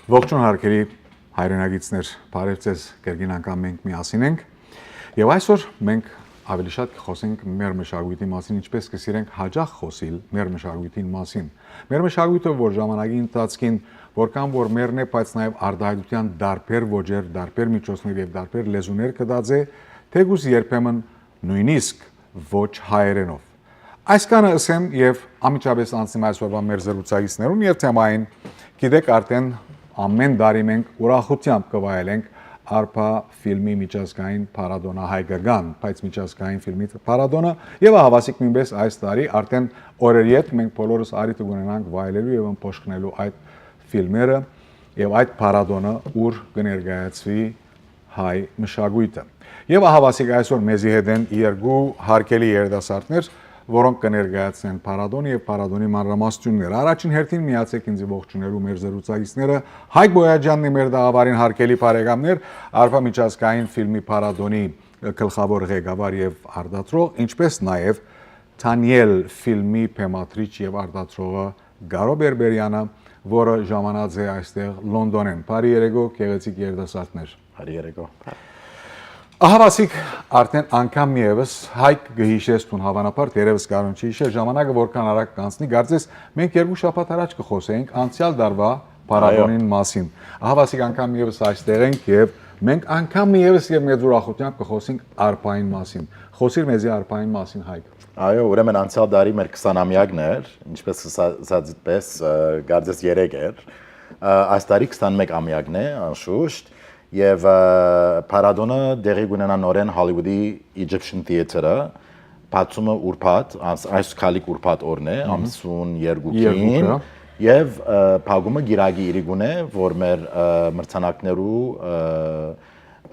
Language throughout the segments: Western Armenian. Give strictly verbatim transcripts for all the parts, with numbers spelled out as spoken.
Ողջույն, հարգելի հայրենակիցներ, բարեւ ձեզ, կրկին անգամ մենք միասին ենք։ Եւ այսօր մենք ավելի շատ կը խոսենք մեր մշակոյթի մասին, ինչպես կը սիրենք հաճախ խոսիլ մեր մշակոյթին մասին։ Մեր մշակոյթը, որ ժամանակի ընթացքին որքան որ մերն է, բայց նաեւ արտայայտութեան տարբեր ոճեր, տարբեր միջոցներ եւ տարբեր լեզուներ կը դածէ, թէկուզ երբեմն նոյնիսկ ոչ հայերէնով։ Այսքանը ըսեմ եւ անմիջապէս անցնեմ այսօրվա մեր զրուցակիցներուն եւ թեմային։ Գիտէք, արդեն ամէն տարի մենք ուրախութեամբ կը վայելենք Արփա ֆիլմի միջազգային փառատոնը, հայկական, բայց միջազգային ֆիլմի փառատոնը, եւ ահավասիկ նոյնպէս այս տարի արդեն օրեր յետ մենք բոլորս առիթը կունենանք վայելելու եւ ըմբոշխնելու այդ ֆիլմերը եւ այդ փառատոնը, ուր կը ներկայացուի հայ մշակոյթը։ Եւ ահավասիկ այսօր մեզի հետ են երկու հարգելի երիտասարդներ, որոնք կը ներկայացնեն փառատոնը եւ փառատոնի մանրամասնությունները։ Առաջին հերթին միացեք ինձ ողջունելու մեր զրուցակիցները։ Հայկ Բոյաջանն է մեր տաղավարին, հարգելի բարեկամներ, Արփա միջազգային ֆիլմի փառատոնի գլխաւոր ղեկավար եւ արտադրող, ինչպէս նաեւ Թանիել ֆիլմի բեմադրիչ եւ արտադրողը Գարո Բերբերյանը, որը ժամանած է այստեղ Լոնդոնէն։ Բարի երեկո, գեղեցիկ երիտասարդներ։ Բարի երեկո։ Ահավասիկ, արդեն անգամ ևս Հայկ կը յիշես դուն, հավանաբար, դերևս Գարոն չի յիշեր, ժամանակը որքան արագ կանցնի, կարծես մենք երկու շաբաթ առաջ կը խոսեինք անցեալ տարուա փառատոնին Այո։ մասին։ Ահավասիկ, անգամ ևս այստեղ ենք եւ մենք անգամ ևս եւ մեծ ուրախութեամբ կը խոսենք Արփային մասին։ Խոսիր մեզի Արփային մասին, Հայկ։ Այո, ուրեմն անցեալ տարի մեր քսանամեակն էր, ինչպես ըսա-, ըսած պես, ը, կարծես երեկ էր։ Ը, այս տարի քսանմեկ ամեակն է, անշուշտ, եւ, ը, փառատոնը տեղի կունենա նորէն Հոլիվուդի Egyptian Theatre-ը, բացումը ուրբաթ, այս, այս քալիք ուրբաթ օրն է, Մհմ։ ամսուն երկուքին, Երկուքը։ եւ, ը, փակումը գիրագի իրիկուն է, որ մեր, ը, մրցանակներու, ը,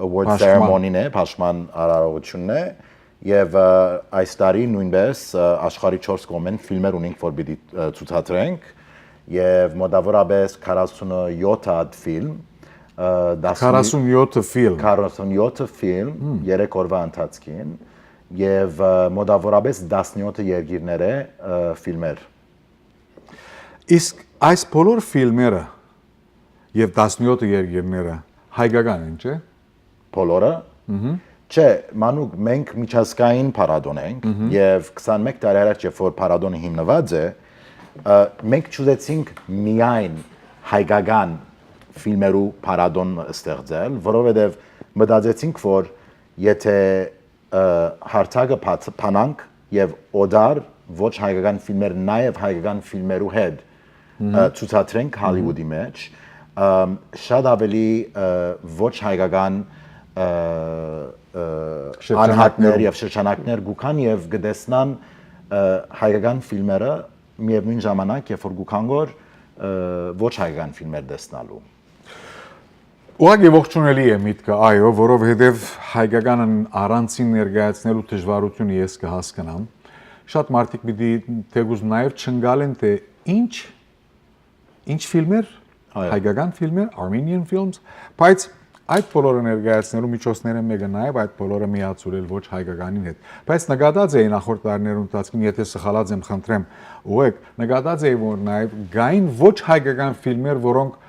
award Պաշտման։ ceremony-ն է, պաշտման արարողությունն է, եւ, ը, այս տարի նոյնպէս, ը, աշխարհի չորս կողմէն ֆիլմեր ունենք, որ պիտի, ը, ցուցադրենք, եւ մոտավորապես քառասունյոթ հատ ֆիլմ, ը, տասնի-, Քառասունյոթը ֆիլմ։ քառասունյոթը ֆիլմ, Հմ։ երեք օրվա ընթացքին, եւ, ը, մոտավորապես տասնյոթը երկիրներէ, ը, ֆիլմեր։ Իսկ այս բոլոր ֆիլմերը եւ տասնյոթը երկիրները հայկական են, չէ՞։ Բոլորը։ Մհմ։ Չէ, մանուկ, մենք միջազգային փառատոն ենք Մհմ։ եւ քսանմեկ տարի առաջ, երբ որ փառատոնը հիմնուած է, ը, մենք չուզեցինք միայն հայկական ֆիլմերու փառատոն ստեղծել, որովհետեւ մտածեցինք, որ եթե, ը, հարթակը բաց-, բանանք եւ օտար ոչ հայկական ֆիլմեր, նաեւ հայկական ֆիլմերու հետ, ը, Մհմ։ ցուցադրենք Հոլիվուդի Մհմ։ մեջ, ըմ, շատ ավելի, ը, ոչ հայկական, ը, ը, Շրջանակներում։ անհատներ եւ շրջանակներ գուքան եւ կտեսնան, ը, հայկական ֆիլմերը, միեւնույն ժամանակ, երբ որ գուքան գոր, ը, ոչ հայկական ֆիլմեր տեսնալու։ Ուղղակի ողջունելի է միտքը, այո, որովհետեւ հայկականն առանցին ներկայացնելու դժվարությունը ես կհասկնամ։ Շատ մարդիկ պիտի թեկուզ նաեւ չընկալեն, թե ինչ, ինչ ֆիլմեր, Այո։ հայկական ֆիլմեր, Armenian films, բայց այդ բոլորը ներկայացնելու միջոցները մեկը նաեւ այդ բոլորը միացուրել ոչ հայկականին հետ։ Բայց նկատած էի նախորդ տարիներու ընթացքին, եթե սխալած եմ, խնդրեմ, ուղեք, նկատած էի, որ նաեւ կային ոչ հայկական ֆիլմեր, որոնք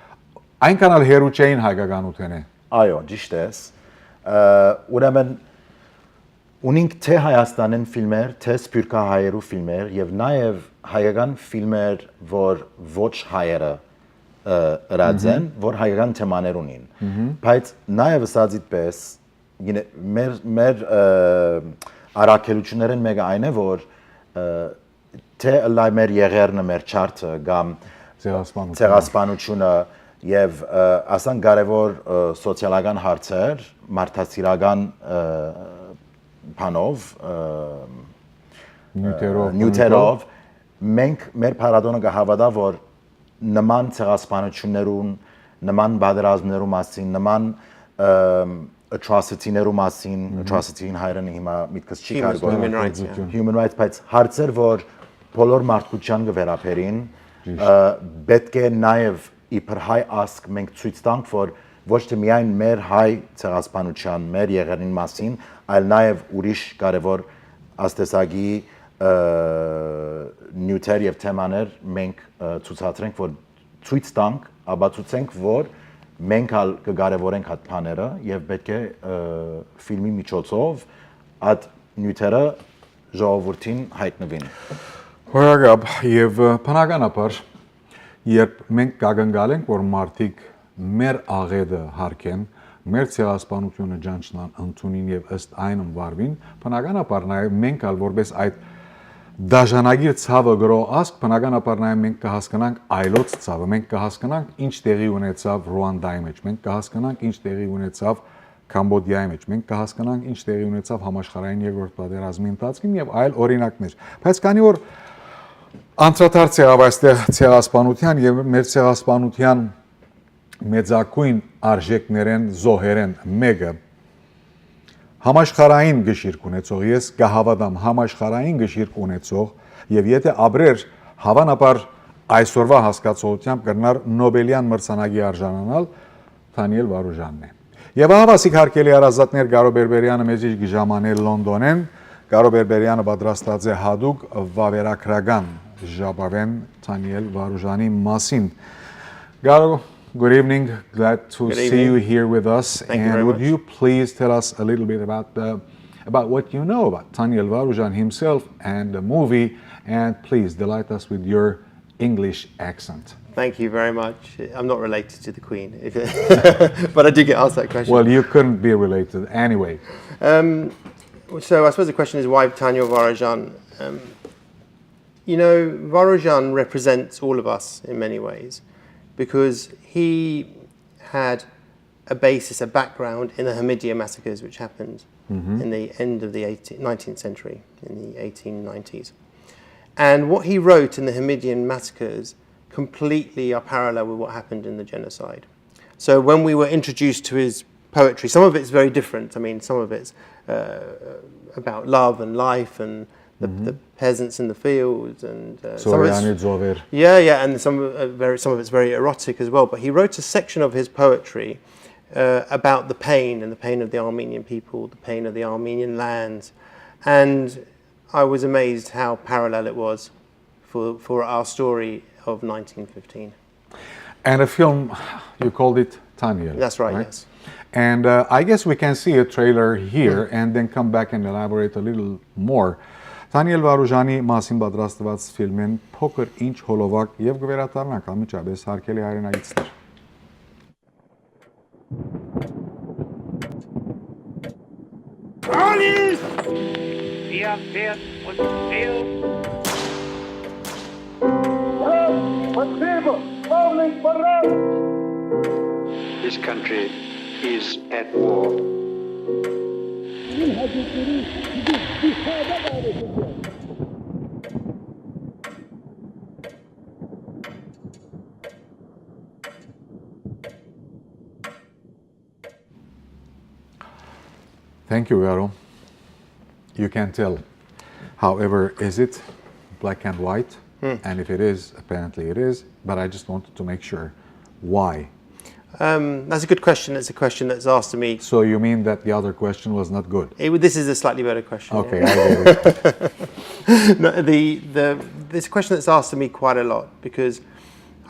այնքան ալ հեռու չէին հայկականութենէ։ Այո, ճիշտ ես։ Ը, ուրեմն ունենք թե Հայաստանեն ֆիլմեր, թե սփյուռքահայերու ֆիլմեր եւ նաեւ հայկական ֆիլմեր, որ ոչ հայերը, ը, ըրած Մհմ։ են, որ հայկական թեմաներ ունին։ Մհմ։ Բայց նաեւ ըսածիդ պես, գինե, մեր, մեր, ը, առաքելություններէն մեկը այն է, որ, ը, թե ըլլայ մեր եղերնը, մեր չարթը կամ Ցեղասպանությունը։ ցեղասպանությունը եւ, ը, ասան կարեւոր, ը, սոցիալական հարցեր, մարդասիրական, ը, բանով, ը, Նյութերով, նյութերով, մենք, մեր փառատոնը կհավատա, որ նման ցեղասպանություններուն, նման պատերազմներու մասին, նման, ըմ, atrocity-ներու մասին, Մհմ։ atrocity-ին հայերէնը հիմա միտքս չի Human գար գոնե։ Human rights, yeah։ Human rights, բայց հարցեր, որ բոլոր մարդկության կը վերաբերին, Ճիշտ։ ը, պետք է նաև իբր հայ ազգ մենք ցույց տանք, որ ոչ թե միայն մեր հայ ցեղասպանության, մեր եղերնին մասին, այլ նաև ուրիշ կարևոր աստեսակի, ը, նյութեր և թեմաներ մենք, ը, ցուցադրենք, որ ցույց տանք Ապացուցենք, որ մենք ալ կը կարեւորենք այդ բաները եւ պէտք է, ը, ֆիլմի միջոցով այդ նիւթերը ժողովուրդին յայտնուին։ Հոյակապ, եւ, ը, բնականաբար, երբ մենք կակնկալենք, որ մարդիկ մեր աղէտը յարգեն, մեր ցեղասպանութիւնը ճանչնան, ընդունին եւ ըստ այն վարուին, բնականաբար նաեւ մենք ալ որպես այդ դաժանագիր ցաւը գրող ազգ, բնականաբար նաեւ մենք կը հասկնանք այլոց ցաւը, մենք կը հասկնանք ինչ տեղի ունեցաւ Ռուանդայի մեջ, մենք կը հասկնանք ինչ տեղի ունեցաւ Կամբոդիայի մեջ, մենք կը հասկնանք ինչ տեղի ունեցաւ համաշխարհային երկրորդ պատերազմի ընթացքին եւ այլ օրինակներ։ Բայց քանի որ անդրադարձ եղաւ այստեղ ցեղասպանութեան եւ մեր ցեղասպանութեան մեծագոյն արժեքներէն, զոհերէն մէկը, համաշխարհային գշիրք ունեցող, ես կը հաւատամ, համաշխարհային գշիրք ունեցող, եւ եթէ ապրեր, հաւանաբար այսօրվա հասկացողութեամբ կրնար Նոբելեան մրցանակի արժանանալ, Դանիել Վարուժանն է։ Եւ ահա, ասիկ, հարգելի հարազատներ, Կարո Բերբերեանը մեզի կը ժամանէ Լոնդոնէն։ Կարո Բերբերեանը պատրաստած է յատուկ վավերագրական ժապաւէն Դանիել Վարուժանի մասին։ Կարո, good evening. Glad to Good see evening. you here with us. Thank you And very would much. you please tell us a little bit about the, about what you know about Daniel Varujan himself and the movie, and please delight us with your English accent. Thank you very much. I'm not related to the Queen, if, but I do get asked that question. Well, you couldn't be related anyway. Um, so I suppose the question is, why Daniel Varujan? Um, you know, Varujan represents all of us in many ways, because he had a basis, a background in the Hamidiya massacres, which happened Mm-hmm. in the end of the eighteen, nineteenth century, in the eighteen nineties. And what he wrote in the Hamidian massacres completely are parallel with what happened in the genocide. So when we were introduced to his poetry, some of it's very different. I mean, some of it's, uh, about love and life and the, Mm-hmm. the peasants in the fields and, uh, some of it's Զոհեանի ծովեր. Yeah, yeah, and some of, uh, very, some of it's very erotic as well. But he wrote a section of his poetry, uh, about the pain and the pain of the Armenian people, the pain of the Armenian lands. And I was amazed how parallel it was for, for our story of nineteen fifteen. And a film, you called it Daniel, That's right, right? yes. And, uh, I guess we can see a trailer here Mm. and then come back and elaborate a little more. Դանիել Վարուժանի մասին պատրաստուած ֆիլմէն փոքր ինչ հոլովակ եւ կը վերադառնանք անմիջապէս, հարգելի հայրենագիտներ։ Alles! Wir werden uns sehen. Спасибо, славный баран! This country is at war. Thank you, Vero. You can tell. However, is it black and white? Hmm. And if it is, apparently it is, but I just wanted to make sure. Why? Um, that's a good question. It's a question that's asked to me. So you mean that the other question was not good? It, this is a slightly better question, Okay, yeah. I get it. No, the, the, it's a question that's asked to me quite a lot because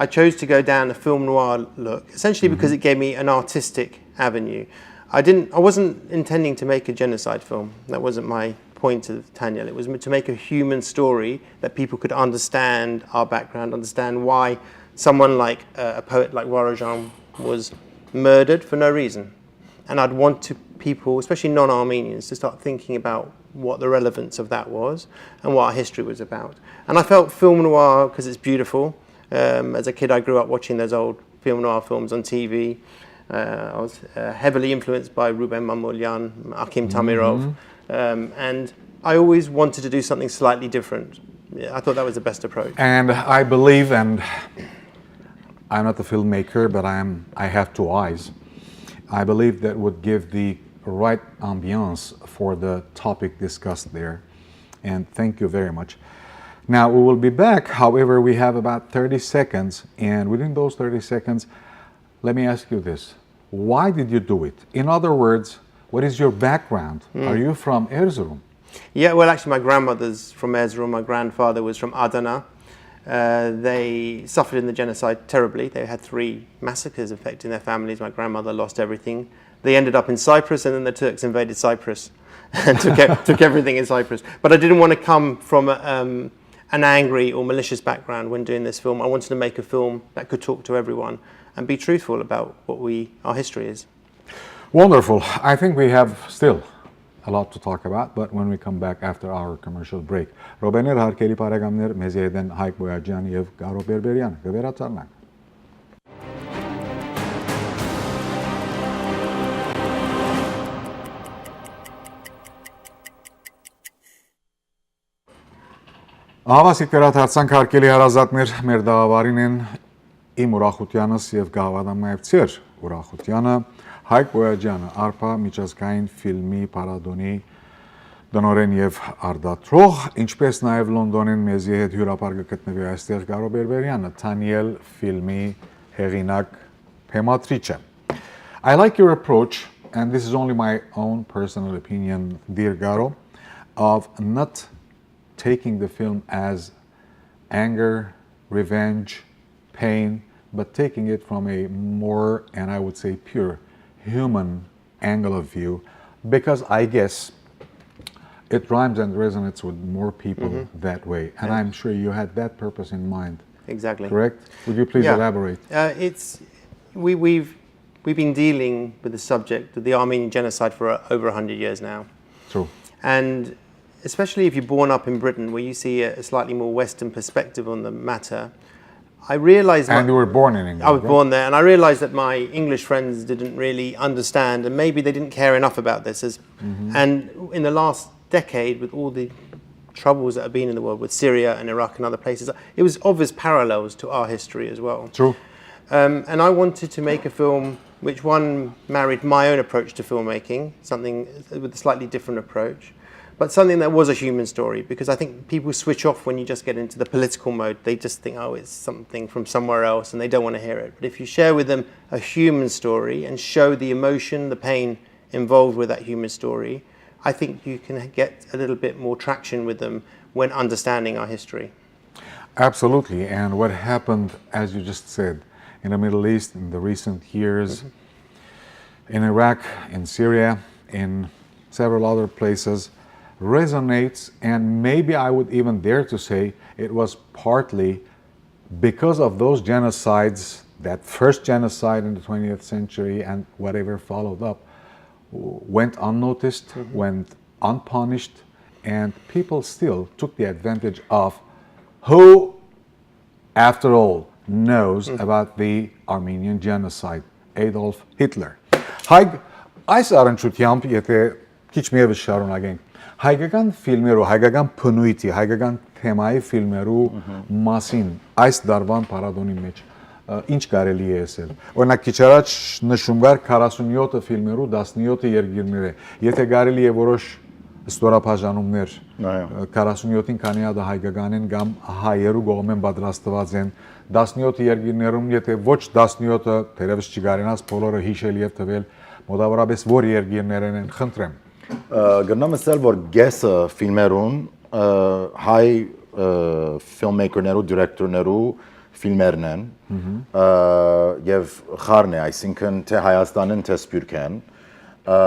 I chose to go down the film noir look, essentially because Mm-hmm. it gave me an artistic avenue. I didn't, I wasn't intending to make a genocide film. That wasn't my point of Daniel. It was to make a human story that people could understand our background, understand why someone like, uh, a poet like Varujan was murdered for no reason. And I'd want to people, especially non-Armenians, to start thinking about what the relevance of that was and what our history was about. And I felt film noir, 'cause it's beautiful. Um, as a kid, I grew up watching those old film noir films on T V. Uh, I was, uh, heavily influenced by Ruben Mamoulian, Akim Tamirov. Mm-hmm. Um, and I always wanted to do something slightly different. Yeah, I thought that was the best approach. And I believe, and I'm not a filmmaker, but I'm, I have two eyes. I believe that would give the right ambiance for the topic discussed there. And thank you very much. Now, we will be back. However, we have about thirty seconds. And within those thirty seconds, let me ask you this. Why did you do it? In other words, what is your background? Mm. Are you from Erzurum? Yeah, well, actually, my grandmother's from Erzurum. My grandfather was from Adana. Uh, they suffered in the genocide terribly. They had three massacres affecting their families. My grandmother lost everything. They ended up in Cyprus, and then the Turks invaded Cyprus and took, ev- took everything in Cyprus. But I didn't want to come from a, um, an angry or malicious background when doing this film. I wanted to make a film that could talk to everyone and be truthful about what we our history is. Wonderful. I think we have still a lot to talk about, but when we come back after our commercial break. Ռոբերներ, հարգելի բարեկամներ, մեզի հետ են Հայկ Բոյաջյան եւ Գարո Բերբերյան։ Կը վերադառնանք։ Ահա, սիկ վերադարձանք, հարգելի հարազատներ, մեր դաղավարին են իմ ուրախութեանս եւ կհաւատամ նաեւ ձեր ուրախութեանը, Հայկ Բոյաջյանը, Արփա միջազգային ֆիլմի փառատոնի տնօրէն եւ արտադրող, ինչպէս նաեւ Լոնդոնէն մեզի հետ հիւրապար կը գտնուի այստեղ Գարո Բերբերյանը, Թանիել ֆիլմի հեղինակ, բեմադրիչը։ I like your approach, and this is only my own personal opinion, dear Garo, of not taking the film as anger, revenge, pain, but taking it from a more, and I would say, pure human angle of view, because I guess it rhymes and resonates with more people that way. And I'm sure you had that purpose in mind. Exactly. Correct? Would you please Yeah. elaborate? Uh, it's we, we've we've been dealing with the subject of the Armenian genocide for uh, over a hundred years now. True. And especially if you're born up in Britain, where you see a, a slightly more Western perspective on the matter, I realized. And my- you were born in England. I was right? born there, and I realized that my English friends didn't really understand, and maybe they didn't care enough about this. As, Mm-hmm. And in the last decade, with all the troubles that have been in the world with Syria and Iraq and other places, it was obvious parallels to our history as well. True. Um, and I wanted to make a film which, one, married my own approach to filmmaking, something with a slightly different approach, but something that was a human story, because I think people switch off when you just get into the political mode. They just think, oh, it's something from somewhere else, and they don't want to hear it. But if you share with them a human story and show the emotion, the pain involved with that human story, I think you can get a little bit more traction with them when understanding our history. Absolutely. And what happened, as you just said, in the Middle East in the recent years, in Iraq, in Syria, in several other places, resonates, and maybe I would even dare to say it was partly because of those genocides, that first genocide in the twentieth century and whatever followed up, w- went unnoticed, went unpunished, and people still took the advantage of who, after all, knows about the Armenian genocide, Adolf Hitler. Հայկ, այս առնչությամբ, եթե քիչ մի ևս շարունակենք, հայկական ֆիլմերու, հայկական բնույթի, հայկական թեմայի ֆիլմերու Մհմ։ մասին այս դարվան փառատոնի մեջ, ը, ինչ կարելի է ասել։ Օրինակ, քիչ առաջ նշում կար քառասունյոթը ֆիլմերու տասնյոթը երկիրներ է։ Եթե կարելի է որոշ ստորաբաժանումներ, Այո։ ը, քառասունյոթին քանի հատը հայկական են կամ հայերու կողմէն պատրաստված են, տասնյոթ երկիրներում, եթե ոչ տասնյոթը, թերևս չի կարենաս բոլորը հիշել եւ թվել, մոտավորապես որ երկիրներէն են, խնդրեմ։ Ը, կրնամ ասել, որ կեսը ֆիլմերուն, ը, հայ, ը, ֆիլմմեյքերներու, դիրեկտորներու ֆիլմերն են, Մհմ։ ը, եւ խառն է, այսինքն, թե Հայաստանեն, թե Սփիւռքեն, ը,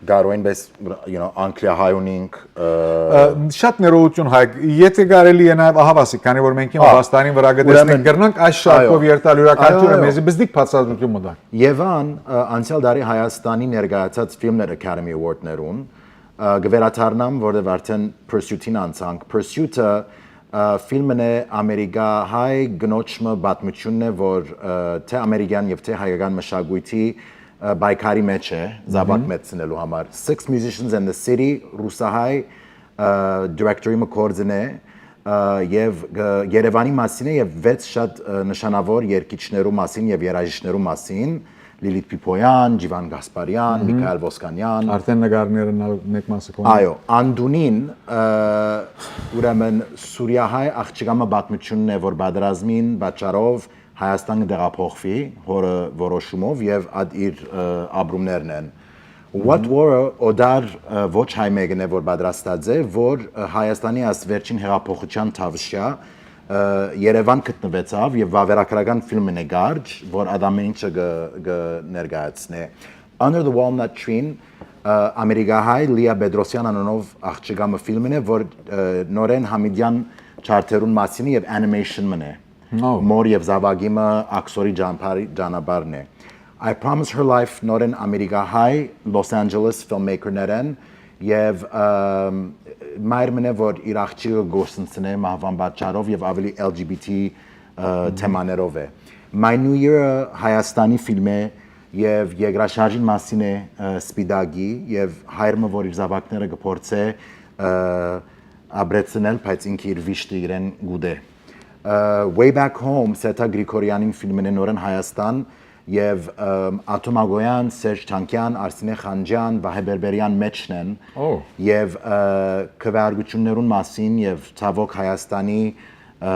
կարող են, պես, you know, անգլիահայ ունինք, ը, Ը, շատ ներողություն, Հայկ, եթե կարելի է նաև ահավասիկ, քանի որ մենք հիմա Ա, Վաստանին վրա կտեսնենք, ուրեմն, կրնանք այս շարքով այո։ երթալ, յուրաքանչյուրը Այո, այո։ մեզի բզդիկ բացատրություն մտա։ Եվ ան, ը, անցյալ տարի Հայաստանի ներկայացած Ֆիլմներ Academy Award-ներուն, ը, կվերադառնամ, որտեղ արդեն Pursuit-ին անցանք։ Pursuit-ը, ը, ֆիլմն է ամերիկահայ կնոջ մը պատմությունն է, որ, ը, թե ամերիկյան եւ թե հայկական մշակույթի, ը, պայքարի մեջ է, զապակ Մհմ։ մեծցնելու համար։ Six Musicians and the City, ռուսահայ, ը, դիրեկտորի մը գործն է, ը, եւ գ-, Երևանի մասին է եւ վեց շատ, ը, նշանավոր երգիչներու մասին եւ երաժիշներու մասին, Լիլիթ Փիփոյան, Ջիվան Գասպարյան, Մհմ։ Միքայել Ոսկանյան։ Արդեն նկարներն ալ մեկ մասը կողմ։ Այո, Անդունին, ը, ուրեմն սուրիահայ աղջկա մը պատմությունն է, որ պատերազմին պատճառով Հայաստան կը տեղափոխուի հորը որոշումով եւ այդ իր, ը, ապրումներն են։ What War-ը օտար, ը, ոչ հայ մեկն է, որ պատրաստած է, որ, ը, Հայաստանի այս վերջին հեղափոխության թավշյա, Երևան գտնուեցաւ եւ վաւերագրական ֆիլմ մը նկարջ, որ այդ ամէն ինչը կը, կը ներկայացնէ։ Under the Walnut Tree-ն, ը, ամերիկահայ Լիա Պետրոսյան անունով աղջկայ մը ֆիլմ մը է, որ, ը, Նորեն Համիդեան չարթերուն մասին է եւ animation մը է։ Ո։ Մօր եւ զաւակի մը աքսորի ճանապարհի, ճանապարհն է։ I Promise Her Life Նորեն ամերիկահայ Los Angeles filmmaker-ներէն եւ, ըմ, մայր մը է, որ իր աղջիկը կորսնցնէ մահուան պատճառով եւ աւելի L G B T, ը, թեմաներով է։ My New Year-ը Հայաստանի ֆիլմ է եւ երկրաշարժին մասին է, ը, Սպիտակի, եւ հայր մը, որ իր զաւակները կը փորձէ, ը, ապրեցնել, բայց ինքը իր վիշտը իրեն գուտէ։ Ը, Way Back Home Սեթա Գրիգորեանին ֆիլմն է Նորեն Հայաստան եւ, ըմ, Աթոմ Ագոյան, Սերժ Թանկեան, Արսինէ Խանջեան, Վահէ Բերբերեան մէջն են։ Ո։ Եւ, ը, քվեարկություններուն մասին եւ ցաւոք Հայաստանի, ը,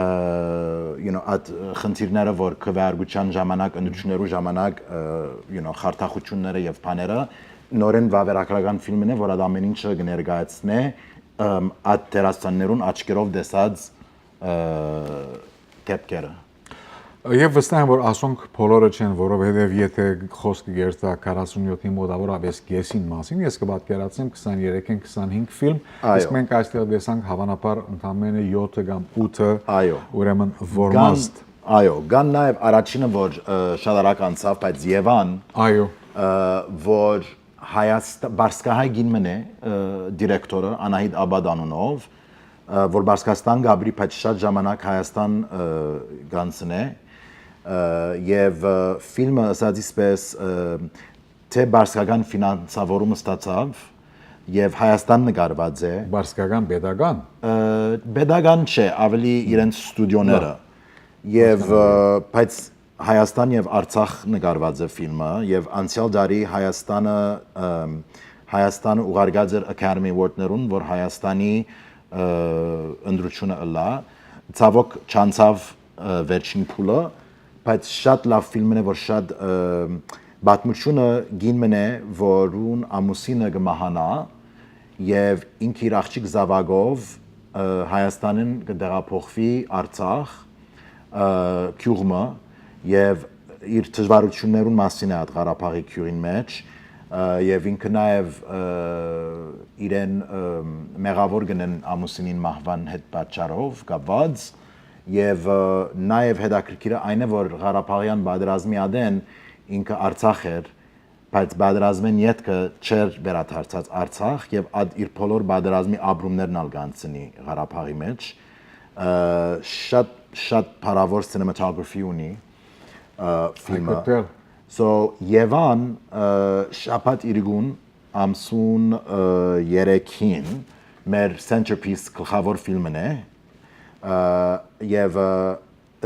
you know, այդ խնդիրները, որ քվեարկության ժամանակ, ընտրություններու ժամանակ, ը, you know, խարդախությունները եւ բաները, Նորեն վաւերագրական ֆիլմն է, որ այդ ամէն ինչը կը ներկայացնէ, ըմ, այդ դերասաններուն աչքերով տեսած, ը, դեպքերը։ Եւ վստահ եմ, որ ասոնք բոլորը չեն, որովհետեւ եթե խոսքը կերթայ քառասունյոթի մոտավորապես կեսին մասին, ես կը պատկերացնեմ քսաներեքէն քսանհինգ ֆիլմ, Այո։ իսկ մենք այստեղ տեսանք հաւանաբար ընդամենը յոթը կամ ութը, Այո։ ուրեմն Կան, որմաստ։ Այո, կան նաեւ առաջինը, որ, ը, շատ արագ անցաւ, բայց Եվան, Այո։ ը, որ Հայաստ-, Բարսկահայ կին մը է, ը, դիրեկտորը, Անահիտ Աբատ անունով, ը, որ Բարսկաստան կ'ապրի, բայց շատ ժամանակ Հայաստան, ը, կ'անցնէ, ը, եւ, ը, ֆիլմը ըսած իսպես, ը, թէ բարսկական ֆինանսավորում ստացաւ եւ Հայաստան նկարված է։ Բարսկական պետական։ Ը, պետական չէ, աւելի իրենց ստուդիոները։ Լավ։ Եվ, Հայաստան ը, բայց Հայաստան եւ Արցախ նկարված է ֆիլմը, եւ անցեալ տարի Հայաստանը, ըմ, Հայաստանը ուղարկած էր Academy Award-ներուն, որ Հայաստանի, ը, ընտրությունը ըլլայ։ Ցաւոք չանցաւ, ը, վերջին փուլը, բայց շատ լաւ ֆիլմն է, որ շատ, ը, պատմությունը կին մն է, որուն ամուսինը կը մահանայ, եւ ինքը իր աղջիկ զաւակով, ը, Հայաստանին կը տեղափոխուի Արցախ, ը, գիւղ մը, եւ իր դժվարութիւններուն մասին է այդ Ղարաբաղի գիւղին մէջ, ը, եւ ինքը նաեւ, ը, իրեն, ը, մեղաւոր կ'ընեն ամուսինին մահուան հետ պատճառով կապուած, եւ, ը, նաեւ հետաքրքիրը այն է, որ Ղարաբաղեան պատերազմի ատեն ինքը Արցախ էր, բայց պատերազմէն ետքը չէր վերադարձած Արցախ, եւ այդ իր բոլոր պատերազմի ապրումներն ալ կ'անցնի Ղարաբաղի մէջ։ Ը, շատ, շատ փառաւոր cinematography ունի, ը, I ֆիլմը։ Could tell. So, Եվան, ը, շաբաթ իրիկուն ամսուն, ը, երեքին մեր Centerpiece գլխաւոր ֆիլմն է, ը, եւ, ը,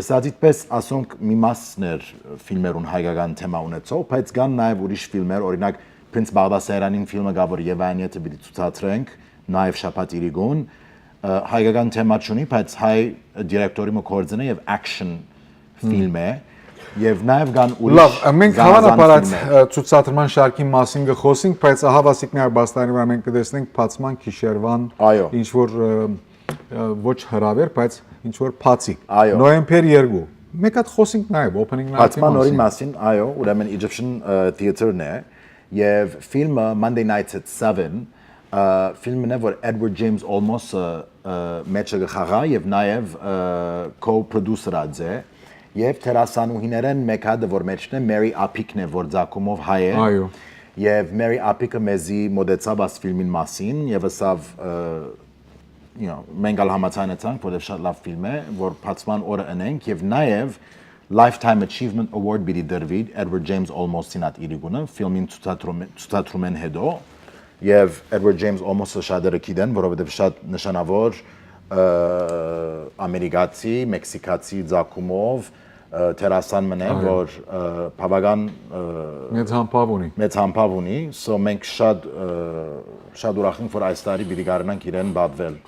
ըսած իդպես ասոնք մի մասն էր ֆիլմերուն հայկական թեմա ունեցող, բայց կան նաեւ ուրիշ ֆիլմեր, օրինակ Փրինց Բաղդասարյանին ֆիլմը կա, որ Եվան ետը պիտի ցուցադրենք, նաեւ շաբաթ իրիկուն, ը, հայկական թեմա չունի, բայց հայ դիրեկտորի մը գործն է եւ action ֆիլմ է, եւ նաեւ կան ուրիշ Լավ, մենք զանազան հաւանաբար այդ, ֆիլմեր։ ը, ցուցադրման շարքին մասին կը խոսենք, բայց ահա Վասիկ Նարբաստանի վրա մենք կը տեսնենք բացման գիշերվան Այո։ ինչ որ, ը, ը, ոչ հրավեր, բայց ինչ որ բացիկ։ Այո։ Նոյեմբեր երկու։ Մեկ հատ խոսենք նաեւ, opening night-ի Բացման օրին մասին։ մասին, այո, ուրեմն Egyptian, ը, Theatre-ն է, եւ ֆիլմը Monday Nights at Seven, ը, ֆիլմն է, որ Edward James Olmos-ը, ը, մեջը կը խաղայ եւ նաեւ, ը, co-producer-ած է, եւ դերասանուհիներէն մէկ հատը, որ մեջն է, Mary Appick-ն է, որ Ձագումով հայ է։ Այո։ Եւ Mary Appick-ը մեզի մտեցաւ աս ֆիլմին մասին եւ ըսաւ, ը, you know, մենք ալ համաձայնեցանք, որովհետեւ շատ լավ ֆիլմ է, որ բացման օրը ընենք, եւ նաեւ Lifetime Achievement Award պիտի տրուի Edward James Olmos-ին այդ իրիկունը, ֆիլմին ցուցադրում-, ցուցադրումէն հետո, եւ Edward James Olmos-ը շատերը գիտեն, որովհետեւ շատ նշանաւոր, ը, ամերիկացի, մեքսիքացի Ձագումով, ը, դերասան մն է, Այո։ որ, ը, բավական, ը, Մեծ համբաւ ունի։ մեծ համբաւ ունի, so մենք շատ, ը, շատ ուրախ ենք, որ այս տարի պիտի կարենանք իրեն պատվել։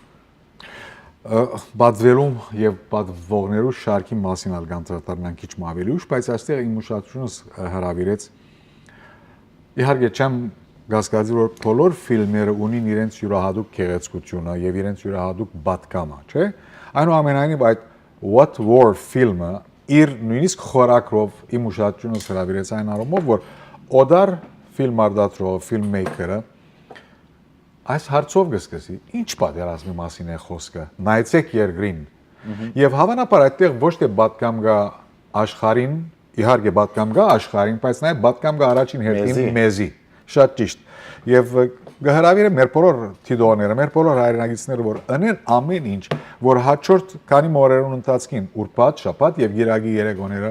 Ը, պատվելուն եւ պատվողներու շարքի մասին ալ կանդրադառնանք քիչ մը ավելի ուշ, բայց այստեղ իմ ուշադրությունս, ը, հրավիրեց։ Իհարկե, չեմ կասկածի, որ բոլոր ֆիլմերը ունին իրենց յուրահատուկ գեղեցկությունը եւ իրենց յուրահատուկ պատկամը, չէ՞։ Այնուամենայնիվ, այդ What War ֆիլմը իր նոյնիսկ խորագրով իմ ուշադրութիւնս հրաւիրեց այն առումով, որ օտար ֆիլմ արտադրողը, ֆիլմմեյքերը այս հարցով կը սկսի. «Ի՞նչ պատերազմի մասին է խոսքը, նայեցեք երկրին»։ Մհմ։ Եւ, հավանաբար, այդտեղ ոչ թե պատգամ կայ աշխարհին, իհարկե, պատգամ կայ աշխարհին, բայց նաեւ պատգամ կայ առաջին հերթին մեզի, մեզի։ Շատ ճիշտ։ Եւ, ը, կը հրաւիրեմ մեր բոլոր դիտողները, մեր բոլոր հայրենակիցները, որ ընեն ամեն ինչ, որ հաջորդ քանի օրերուն ընթացքին, ուրբաթ, շաբաթ եւ կիրակի երեկոները,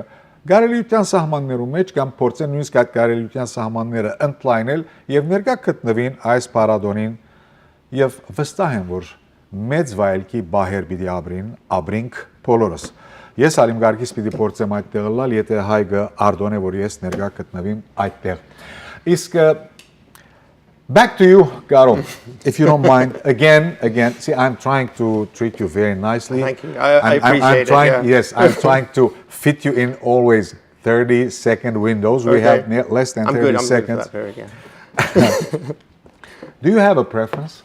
կարելիության սահմաններու մէջ կամ փորձեն նոյնիսկ այդ կարելիության սահմանները ընդլայնել եւ ներկայ գտնուին այս փառատոնին եւ վստահ եմ, որ մեծ վայելքի պահեր պիտի ապրին, ապրինք բոլորս։ Ես ալ իմ կարգից պիտի փորձեմ այդտեղ ըլլալ, եթե Հայկը արտոնէ, որ ես ներկայ գտնուիմ այդտեղ։ Իսկ, ը, back to you, Garo, if you don't mind, again, again, see, I'm trying to treat you very nicely. Thank you. I, I I'm, I'm, I'm appreciate it, trying, yeah. Yes, I'm trying to fit you in always thirty second windows. We Okay. have ne-, less than I'm good, thirty I'm good for seconds. That, very good. Do you have a preference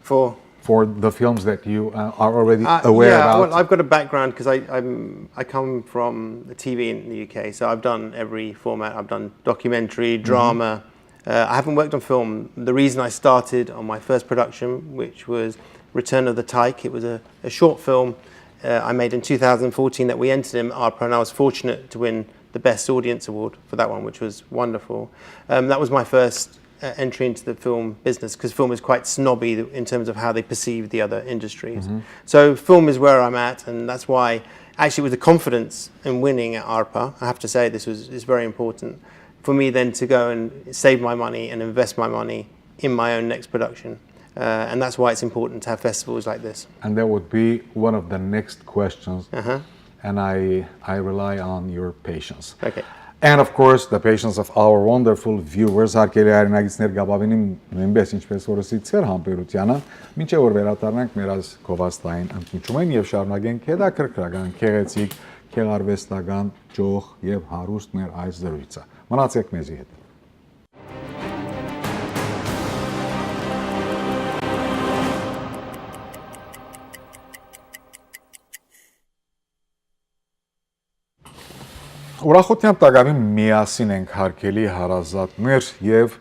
For? for the films that you, uh, are already Uh, aware yeah, about? Well, I've got a background 'cause I, I'm, I come from the T V in the U K, so I've done every format. I've done documentary, Mm-hmm. drama. Uh, I haven't worked on film. The reason I started on my first production, which was Return of the Tyke, it was a, a short film, uh, I made in two thousand fourteen that we entered in ARPA, and I was fortunate to win the Best Audience Award for that one, which was wonderful. Um, that was my first, uh, entry into the film business, 'cause film is quite snobby in terms of how they perceive the other industries. Mm-hmm. So film is where I'm at, and that's why actually it was the confidence in winning at ARPA. I have to say this was, is very important for me then to go and save my money and invest my money in my own next production. Uh, and that's why it's important to have festivals like this. And that would be one of the next questions. Uh-huh. And I, I rely on your patience. Okay. And of course, the patience of our wonderful viewers, հարգելի հայրենակիցներ, կապավին իմ նոյնպես, ինչպես որ ըսիցեր համբերությանը, մինչեւ որ վերադառնանք մեր այս գովազդային ընդմիջումին եւ շարունակենք հետաքրքրական, գեղեցիկ, գեղարվեստական, ճոխ եւ հարուստ մեր այս զրույցը։ Մնացեք մեզի հետ։ Ուրախութեան տակաւին միասին ենք, հարգելի հարազատներ, եւ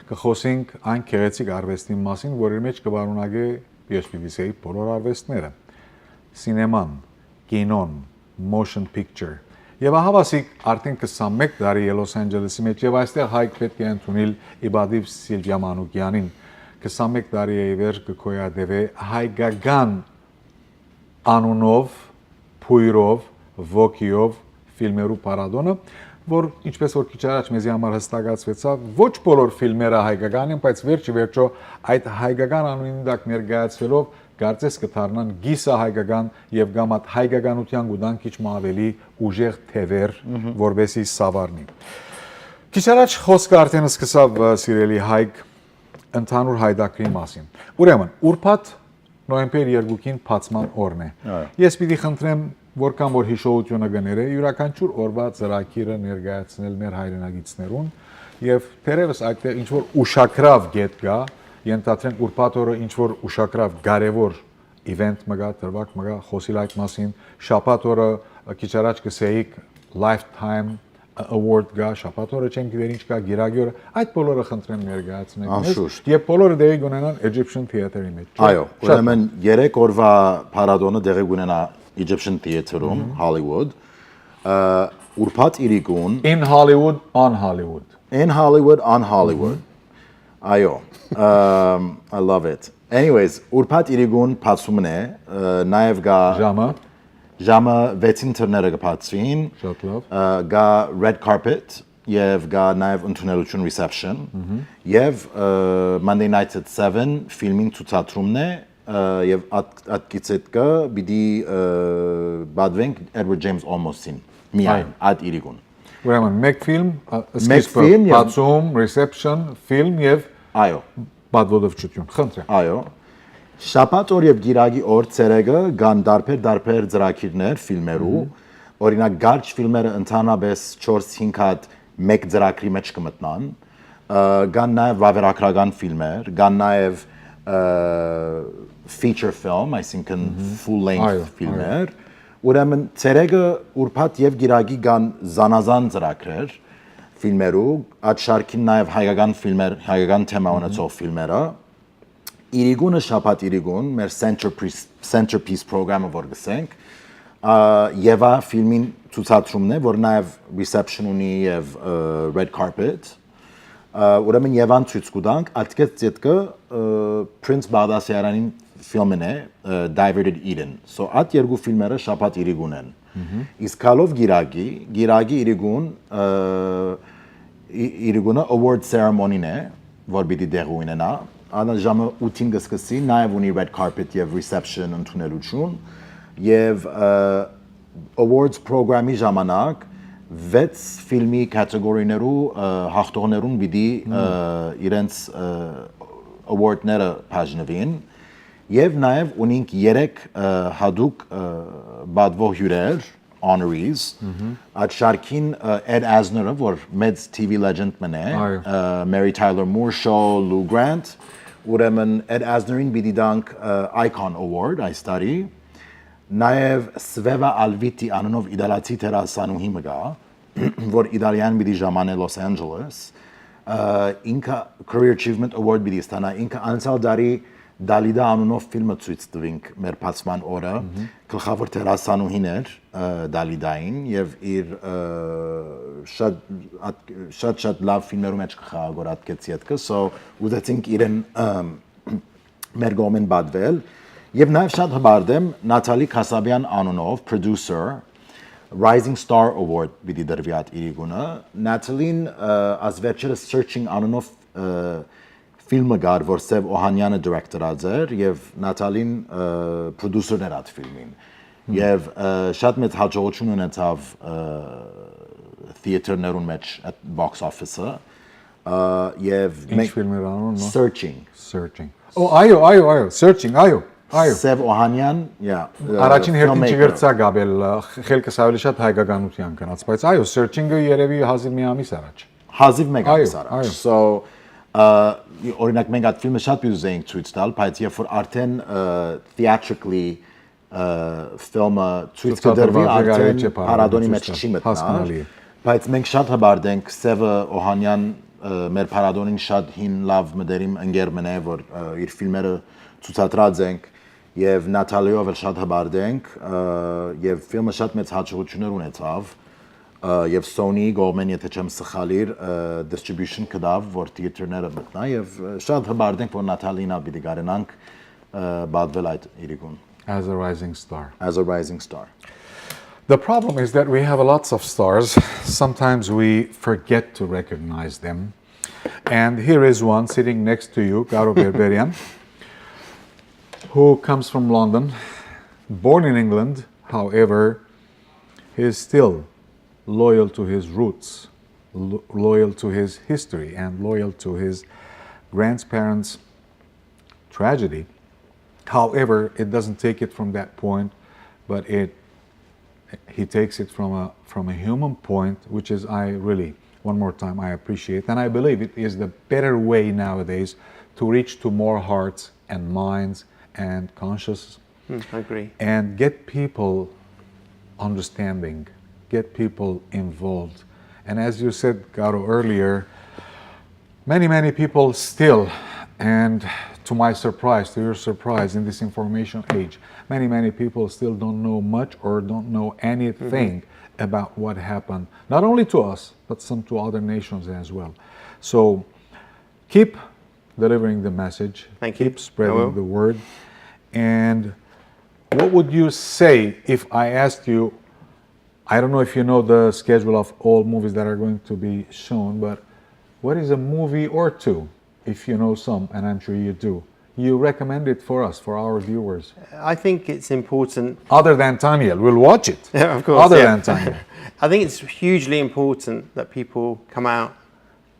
կը խօսենք այն գեղեցիկ արուեստին մասին, որ իր մէջ կը պարունակէ, ես պիտի ասեի, բոլոր արուեստները. սինեման, կինոն, motion picture։ Եւ ահա, ասիկ, արդեն քսանմէկ տարի է Լոս Անջելեսի մէջ, եւ այստեղ Հայկ պէտք է ընդունիլ ի պատիւ Սիլվիա Մանուկեանին։ Քսանմէկ տարի է ի վեր կը գոյատեւէ հայկական անունով, բոյրով, ոգիով ֆիլմերու փառատոնը, որ, ինչպես որ քիչ առաջ մեզի համար հստակացուեցաւ, ոչ բոլոր ֆիլմերը հայկական են, բայց վերջ ի վերջոյ այդ հայկական անունին տակ ներկայացվելով կարծես կը դառնան կիսա հայկական եւ կամ այդ հայկականութեան կու տան քիչ մը ավելի ուժեղ թեւեր, Մհմ։ որպեսզի սավառնի։ Քիչ առաջ խօսքը արդեն սկսաւ, ը, սիրելի Հայկ, ընդհանուր հայտակրի մասին։ Ուրեմն, ուրբաթ նոյեմբեր երկուին բացման օրն է։ Այո։ Ես պիտի խնդրեմ, որքան որ յիշողությունը կը ներէ, իւրաքանչիւր օրուայ ծրագիրը ներկայացնել մեր հայրենակիցներուն, եւ թերեւս այդտեղ ինչ որ ուշագրաւ կետ կայ, ենթադրենք ուրբաթ օրը ինչ որ ուշագրաւ կարեւոր event մը կայ, դրուագ մը կայ, խօսիլ այդ մասին, շաբաթ օրը, ը, քիչ առաջ կ'ըսէիք, Lifetime Award կայ, շաբաթ օրը չեմ գիտեր ինչ կայ, կիրակի օրը, այդ բոլորը խնդրեմ ներկայացնեք մեզ, Անշուշտ։ Եւ բոլորը տեղի կունենան Egyptian Theatre-ի մեջ, չէ՞։ Այո, Շատ ուրեմն երեք օրվա փառատոնը տեղի կունենայ Egyptian Theatre-ում, Մհմ։ Hollywood, ը, ուրբաթ իրիկուն։ In Hollywood, on Hollywood։ In Hollywood, on Hollywood։ Մհմ։ Այո, um, I love it։ Anyways, ուրբաթ իրիկուն բացումն է, ը, նաեւ կա Ժամը։ ժամը վեցին դռները կը բացվին, Շատ լավ։ ը, կա red carpet եւ կա նաեւ ընդունելություն reception Մհմ։ եւ, ը, Monday Nights at Seven ֆիլմին ցուցադրումն է, ը, եւ այդ, այդ գիծետ կը պիտի, ը, բադվենք Edward James Olmos-ին միայն Այո։ այդ իրիկուն։ Ուրեմն, մեկ ֆիլմ, ը, Մեկ սկիզբը, ֆիլմ եւ բացում, reception, ֆիլմ եւ Այո։ պատվոդովչություն, խնդրեմ։ Այո։ Շաբաթ օր եւ գիրագի օր ցերեկը կան դարբեր-դարբեր ծրագիրներ ֆիլմերու։ Մհմ։ Օրինակ, կարճ ֆիլմերը ընդհանրապես չորս-հինգ հատ մեկ ծրագրի մեջ կը մտնան։ Ը, կան նաեւ վավերագրական ֆիլմեր, կան նաեւ, ը, feature film, այսինքն Մհմ։ full length Այո, ֆիլմեր։ այո։ Ուրեմն ցերեկը, ուրբաթ եւ կիրակի կան զանազան ծրագրեր ֆիլմերու, այդ շարքին նաեւ հայկական ֆիլմեր, հայկական թեմա ունեցող ֆիլմերը։ Իրիկունը, շաբաթ իրիկուն, մեր Centerpiece, Centerpiece պրոգրամը, որ գսենք, ա, Եվա ֆիլմին ցուցադրումն է, որ նաեւ reception ունի եւ, ը, red carpet։ Ա, ուրեմն Եվան ցոյց կու տանք, ատկեց դետքը, ը, Prince Բաղդասարյանին ֆիլմն է, ը, Diverted Eden։ So, այդ երկու ֆիլմերը շաբաթ իրիկուն են։ Իսկ հալով գիրագի, գիրագի իրիկուն, ը, ի-, իրիկունը award ceremony-ն է, որ պիտի տեղի ունենա։ Անա ժամը ութին կը սկսի, նաեւ ունի red carpet եւ reception ընդունելութիւն, եւ, ը, awards պրոգրամի ժամանակ վեց ֆիլմի կատեգորիներու, ը, հաղթողներուն պիտի, ը, իրենց, ը, award-ները բաժնուին, եւ նաեւ ունինք երեք, ը, հատուկ, ը, պատվո հիւրեր, honorees, այդ շարքին, ը, Ed Asner-ը, որ մեծ T V legend մըն է, այո, ը, Mary Tyler Moore Show, Lou Grant, ուրեմն Ed Asner-ին պիտի տանք, ը, Icon Award այս տարի, նաեւ Sveva Alviti անունով իտալացի դերասանուհի մը կայ, որ Իտալիան պիտի ժամանէ Los Angeles, ը, ինքը Career Achievement Award պիտի ստանայ, ինքը անցյալ տարի Դալիդա անունով ֆիլմը ցոյց տուինք մեր բացման օրը, գլխաւոր դերասանուհին էր, ը, Դալիդային, եւ իր, ը, շատ, ատ-, շատ, շատ լաւ ֆիլմերու մէջ կը խաղայ, որ ատկեց ետքը, so ուզեցինք իրեն, ը, մեր կողմէն պատվել, եւ նաեւ շատ հպարտ եմ Նաթալի Քասաբեան անունով producer Rising Star Award պիտի տրուի այդ իրիկունը։ Նաթալին, ը, աս վերջերս Searching անունով, ը, ֆիլմը կար, որ Սեւ Օհանյանը director-ած էր, եւ Նաթալին, ը, producer-ն էր այդ ֆիլմին։ Եւ, ը, շատ մեծ հաջողութիւն ունեցաւ, ը, theater-ներուն մէջ at box office-ը, ը, եւ ինչ մենք ֆիլմ էր անունը, նո՞։ Searching։ Searching։ Ո, այո, այո, այո, Searching, այո, այո։ Սեւ Օհանյան, yeah, ը, առաջին հերթին filmmaker-ը։ Չգրցա գաբել, ը, խ-, խելքս ավելի շատ հայկականութեան գնաց, բայց այո, Searching-ը երեւի հազիվ մի ամիս առաջ։ Հազիվ մեկ Այո, ամիս առաջ։ Այո։ So, ը, օրինակ, մենք այդ ֆիլմը շատ պիտի ուզեինք ցոյց տալ, բայց երբ որ արդեն, ը, theatrically, ը, ֆիլմը ցոյց կը տրուի, ցուցադրուի, արդեն կարելի չէ փառատոնի փառատոնի մեջ ցոյց տալ։ Չի մտնար, Հասկանալի է։ Բայց մենք շատ հպարտ ենք, Սևը Օհանյան, ը, մեր փառատոնին շատ հին լաւ մտերիմ ընկեր մըն է, որ, ը, իր ֆիլմերը ցուցադրած ենք, եւ Նաթալիով էլ շատ հպարտ ենք, ը, եւ ֆիլմը շատ մեծ հաջողություններ ունեցավ, ը, եւ Sony-ի կողմէն, եթե չեմ սխալիր, ը, distribution կտաւ, որ theater-ները մտնայ, եւ, ը, շատ հպարտ ենք, որ Նաթալին ալ պիտի կարենանք, ը, պատվել այդ իրիկուն։ As a rising star։ As a rising star։ The problem is that we have lots of stars. Sometimes we forget to recognize them. And here is one sitting next to you, Garo Berberian, who comes from London, born in England. However, he is still loyal to his roots, lo-, loyal to his history, and loyal to his grandparents' tragedy. However, it doesn't take it from that point, but it, he takes it from a, from a human point, which is, I really, one more time, I appreciate. And I believe it is the better way nowadays to reach to more hearts and minds and conscious Mm, I agree. And get people understanding, get people involved. And as you said, Garo, earlier, many, many people still, and to my surprise, to your surprise, in this information age, many, many people still don't know much or don't know anything Mm-hmm. about what happened, not only to us, but some to other nations as well. So keep delivering the message. Thank you. Keep spreading I will. The word. And what would you say if I asked you, I don't know if you know the schedule of all movies that are going to be shown, but what is a movie or two, if you know some, and I'm sure you do, you recommend it for us, for our viewers? I think it's important. Other than Taniel, we'll watch it. Yeah, of course. Other yeah. Than Taniel. I think it's hugely important that people come out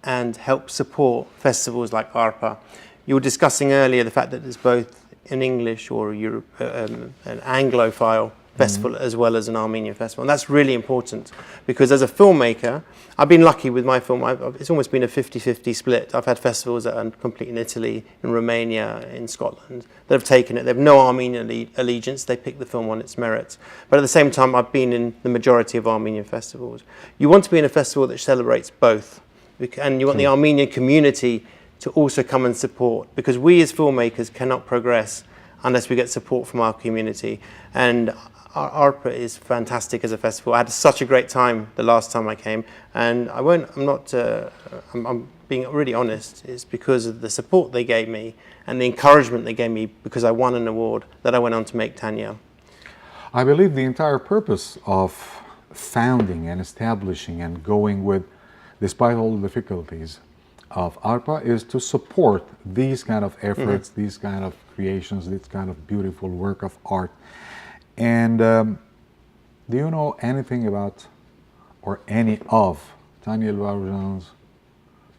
and help support festivals like ARPA. You were discussing earlier the fact that there's both an English or a Europe, uh, um, an Anglophile festival as well as an Armenian festival. And that's really important because as a filmmaker, I've been lucky with my film. I've, it's almost been a fifty-fifty split. I've had festivals that are complete in Italy, in Romania, in Scotland, that have taken it. They have no Armenian alle- allegiance. They pick the film on its merits. But at the same time, I've been in the majority of Armenian festivals. You want to be in a festival that celebrates both, bec- and you want the Armenian community to also come and support, because we as filmmakers cannot progress unless we get support from our community. And Ar- ARPA is fantastic as a festival. I had such a great time the last time I came, and I won't. I'm not. Uh, I'm, I'm being really honest. It's because of the support they gave me and the encouragement they gave me because I won an award that I went on to make Tanya. I believe the entire purpose of founding and establishing and going with, despite all the difficulties of ARPA, is to support these kind of efforts, these kind of creations, this kind of beautiful work of art. And um, do you know anything about or any of Taniel Varujan's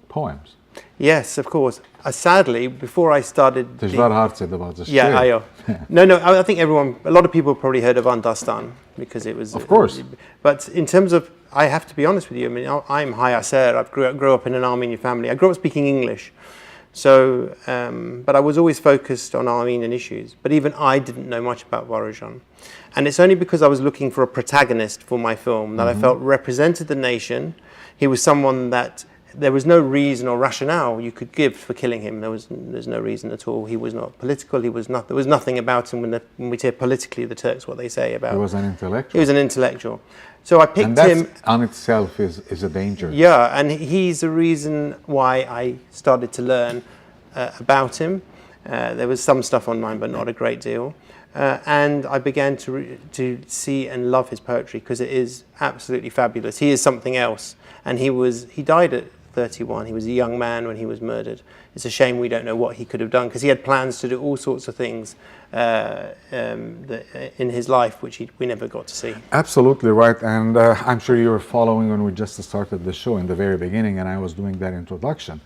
poems? Yes, of course. Uh, sadly, before I started. Դժվար հարց է տված, Yeah, այո. No, no, I, I think everyone, a lot of people probably heard of Andastan because it was. Of course. But in terms of, I have to be honest with you, I mean, I- I'm Hayaser, I grew, grew up in an Armenian family. I grew up speaking English. So, um, but I was always focused on Armenian issues. But even I didn't know much about Varujan. And it's only because I was looking for a protagonist for my film that I felt represented the nation. He was someone that there was no reason or rationale you could give for killing him. There was there's no reason at all. He was not political. He was not. There was nothing about him when, the, when we hear politically the Turks what they say about. He was an intellectual. He was an intellectual. So I picked And that's him. On itself is, is a danger. Yeah, and he's the reason why I started to learn uh, about him. Uh, there was some stuff online, but not a great deal. Uh, and I began to re- to see and love his poetry because it is absolutely fabulous. He is something else, and he was he died at thirty-one. He was a young man when he was murdered. It's a shame we don't know what he could have done because he had plans to do all sorts of things uh, um, that, in his life which he, we never got to see. Absolutely right, and uh, I'm sure you were following when we just started the show in the very beginning, and I was doing that introduction.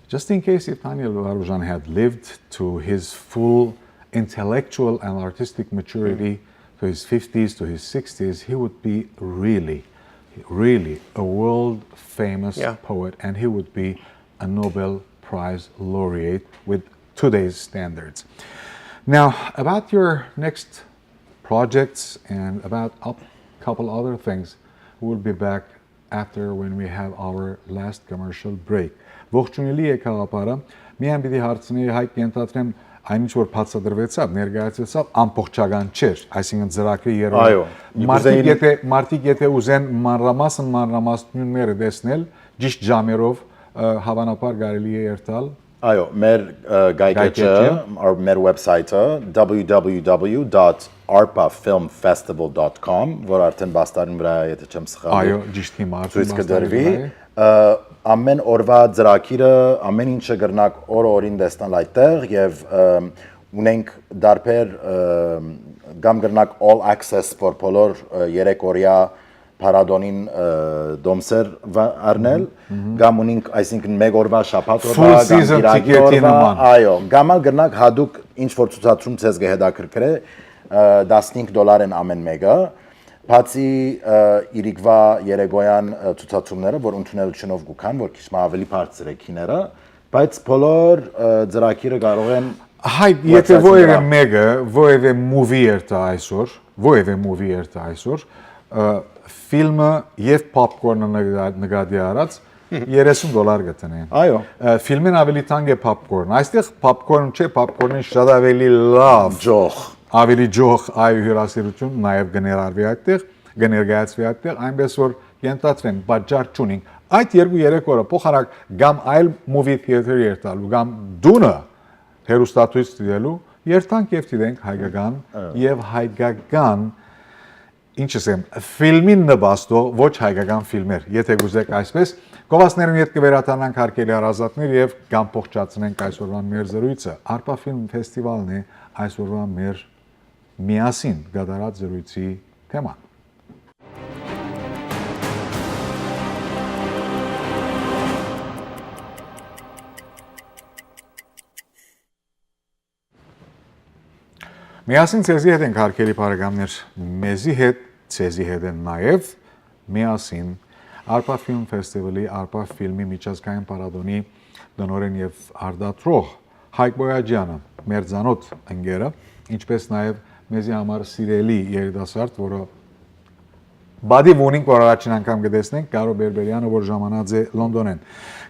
Just in case if Daniel Varujan had lived to his full intellectual and artistic maturity, to his fifties, to his sixties, he would be really, really a world famous Yeah. poet, and he would be a Nobel Prize laureate with today's standards. Now, about your next projects and about a couple other things, we'll be back after when we have our last commercial break. Ողջունելի է գաղափարը, միայն պիտի հարցնեի, Հայկ, կենթադրեմ, այն ինչ որ բացատրվեցաւ, ներկայացվեցաւ, ամբողջական չէր, այսինքն ծրագրի երրորդ։ Այո, Մարդիկ կուզեին- եթե մարդիկ եթե ուզեն մանրամասն մանրամասնությունները տեսնել, ճիշտ ժամերով, ը, հավանաբար կարելի է երթալ։ Այո, մեր ը, գայգեչը, Գայգեչը։ or մեր website-ը, www.arpafilmfestival.com, որ արդեն բաստարին վրա է, եթե չեմ սխալվի, Այո, ճիշտ հիմա արդեն ցույց կդրվի։ Այո։ Ը, Ամեն օրվա ծրագիրը, ամեն ինչը կրնակ օր օրին տեսնել այդտեղ, եւ ը, ունենք դարբեր ը, կամ կրնակ all access for բոլոր ը, երեք օրյա փառատոնին ը, դոմսեր վա- առնել, կամ ունենք, այսինքն, մեկ օրվա շաբաթ օրվա, Full կամ season կիրակի ticket-ի օրվա, նման։ Այո, կամ ալ կրնակ հատուկ ինչ որ ցուցադրում ձեզ կհետաքրքրե, ը, տասնհինգ դոլար են ամեն մեկը, բացի ը, իրիկվա երեկոյան ը, ցուցադրումները, որ ընդունելությունով կուքան, որ քիչ մը ավելի բարձր է քիները, բայց բոլոր ը, ծրագիրը կարող են Հայ, եթե Website-ը որևէ վրա։ մեկը, որևէ movie երթա այսօր, որևէ movie երթա այսօր, ը, ֆիլմը եւ popcorn-ը նկա- նկատի առած երեսուն դոլար կտնեն։ Այո։ Ը, ֆիլմին ավելի թանկ է popcorn։ Այստեղ popcorn չէ, popcorn-ը շատ ավելի լավ, Ջոխ։ ավելի ջոխ, այո, հյուրասիրություն նաև կներառվի այդտեղ, կներկայացվի այդտեղ, այնպես որ կենթադրեմ, պատճառ չունին։ Այդ երկու երեք օրը փոխանակ կամ այլ movie theater երթալու, կամ դունը հերոստատույց դիտելու, երթանք եւ դիտենք հայկական եւ հայկական, ինչ ասեմ, ֆիլմին նպաստող ոչ հայկական ֆիլմեր, եթե կուզեք այսպես։ Գովասներուն հետ կվերադառնանք, հարգելի հարազատներ, եւ կամփոխջացնենք այսօրվա մեր զրույցը։ Արփա ֆիլմ ֆեստիվալն է այսօրվա մեր միասին կատարած զրույցի թեման։ Միասին ձեզի հետ ենք, հարգելի բարեկամներ, մեզի հետ, ձեզի հետ են նաև միասին Արփա Ֆիլմ Ֆեստիվալի, Արփա Ֆիլմի միջազգային փառատոնի տնօրեն եւ արտադրող Հայկ Բոյաջյանը, մեր ծանոթ ընկերը, ինչպես նաև մեզի համար սիրելի երիտասարդ, որը բադի ունինք, որ առաջին անգամ կտեսնենք, Կարո Բերբերյանը, որ ժամանած է Լոնդոնեն։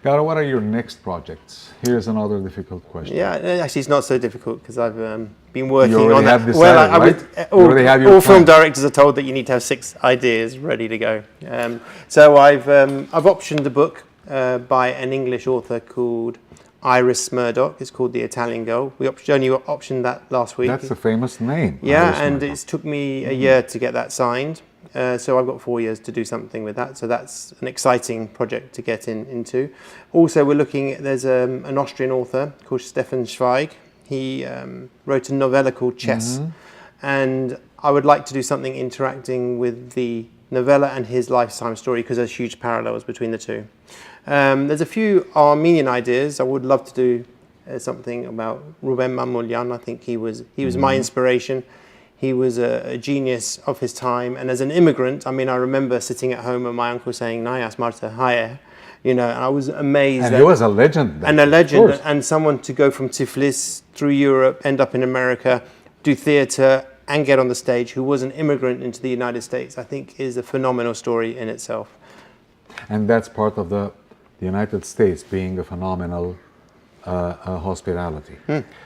Կարո, what are your next projects? Here's another difficult question. Yeah, actually, it's not so difficult because I've um, been working on that. Well, I, I would, uh, all, all film directors are told that you need to have six ideas ready to go. Um, so I've um, I've optioned a book uh, by an English author called Iris Murdoch. It's called The Italian Girl. We op- only optioned that last week. That's a famous name. Yeah, Iris and Murdoch. It's took me a year to get that signed. Uh, so I've got four years to do something with that. So that's an exciting project to get in, into. Also, we're looking at, there's um, an Austrian author called Stefan Zweig. He um, wrote a novella called Chess. Mm-hmm. And I would like to do something interacting with the novella and his lifetime story because there's huge parallels between the two. Um, there's a few Armenian ideas. I would love to do uh, something about Ruben Mamoulian. I think he was he was mm-hmm. my inspiration. He was a, a, genius of his time. And as an immigrant, I mean, I remember sitting at home and my uncle saying, "Nayas Marta, hi." You know, and I was amazed. And that, he was a legend. Then, and a legend, and someone to go from Tiflis through Europe, end up in America, do theatre, and get on the stage, who was an immigrant into the United States, I think is a phenomenal story in itself. And that's part of the, the United States being a phenomenal uh, uh, hospitality.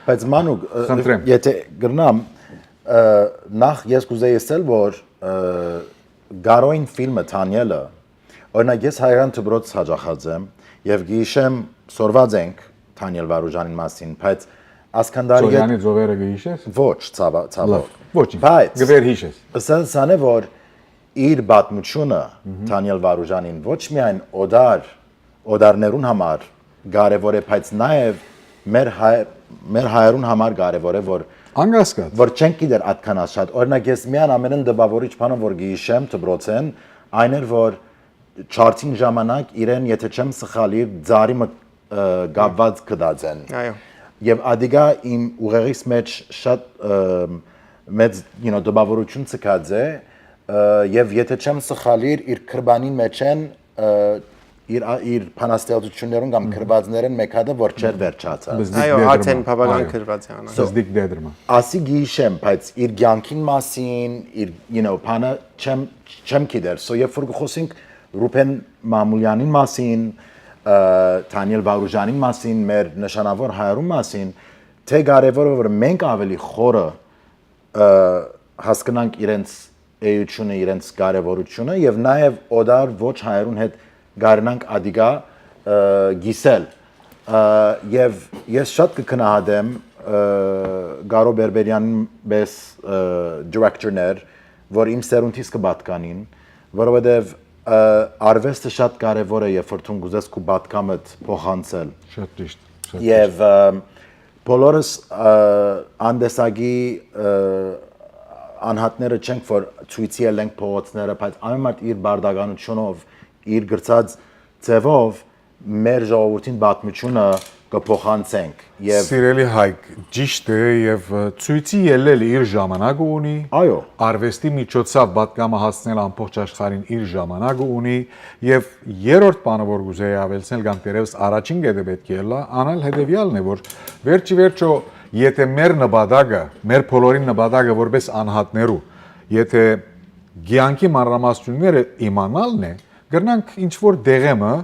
Բայց Մանուկ, ը, Խնդրեմ։ Եթե գրնամ, ը, նախ ես կուզեի ասել, որ ը, Գարոյին ֆիլմը Թանիելը, օրինակ ես հայկական դպրոց հաճախած եմ եւ գիշեմ սորված ենք Թանիել Վարուժանին մասին, բայց Ասքանդարի հետ Ծորյանի ծովերը կհիշես։ Ոչ, ցավա, ցավով։ Լավ, ոչինչ։ Բայց կվերհիշես։ Ասել սան է, որ իր պատմությունը Թանիել Վարուժանին ոչ միայն օդար, օդարներուն համար կարևոր է, բայց նաև մեր հայ, մեր հայերուն համար կարևոր է, որ Անկասկած։ Որ չենք գիտեր այդքան շատ։ Օրինակ ես միան ամենն տպավորիչ բանը, որ գիշեմ դպրոցեն, այն էր, որ չարթին ժամանակ իրեն, եթե չեմ սխալիր, ծառի մը, ը, կապված գտած են։ Այո։ Եվ ադիգա իմ ուղեղիս մեջ շատ, ը, մեծ, you know, տպավորություն ցկած է, ը, եւ եթե չեմ սխալիր, իր քրբանին մեջ են, ը, իր, ա, իր բանաստեղծություններուն կամ քրվածներեն մեկ հատը, որ չէր վերջացած։ Բզդիկ Այո, դեդրմա։ Արդեն բավական Այո։ Քրված է անա։ Բզդիկ դեդրմա։ Ասի գիշեմ, բայց իր կյանքին մասին, իր, you know, բանը չեմ, չեմ գիտեր։ So, երբ որ կխոսենք Ռուբեն Մամուլյանին մասին, ը, Դանիել Վարուժանին մասին, մեր նշանավոր հայերուն մասին, թե կարևորը որ մենք ավելի խորը, ը, հասկնանք իրենց էությունը, իրենց կարևորությունը եւ նաեւ օտար ոչ հայերուն հետ կարենանք ադիգա, ը, գիսել։ Ը, եւ ես շատ կգնահատեմ, ը, Գարո Բերբերյանին պես, ը, director-ներ, որ իմ սերունդիս կը պատկանին, որովհետեւ, ը, արվեստը շատ կարևոր է, երբ որ դու կուզես քու պատկամդ փոխանցել։ Շատ ճիշտ, շատ ճիշտ։ Եվ, ը, բոլորս, ը, անտեսագի, ը, անհատները չենք, որ ցույցի ելենք փողոցները, բայց ամեն մարդ իր բարդականությունով, իր գրծած ձևով մեր ժողովրդին պատմությունը կը փոխանցենք։ Եվ Սիրելի Հայկ, ճիշտ է, եւ, ը, ցույցի ելել իր ժամանակը ունի։ Այո։ Արվեստի միջոցով պատկամը հասնել ամբողջ աշխարհին իր ժամանակը ունի, եւ երրորդ բանը, որ կուզեի ավելցնել կամ դերևս առաջին կետը պէտք է ըլլայ, անալ հետեւեալն է, որ վերջի վերջո, եթե մեր նպատակը, մեր բոլորին նպատակը որպես անհատներու, եթե կեանքի մանրամասնությունները իմանալն է, կրնանք ինչ որ դեղեմը,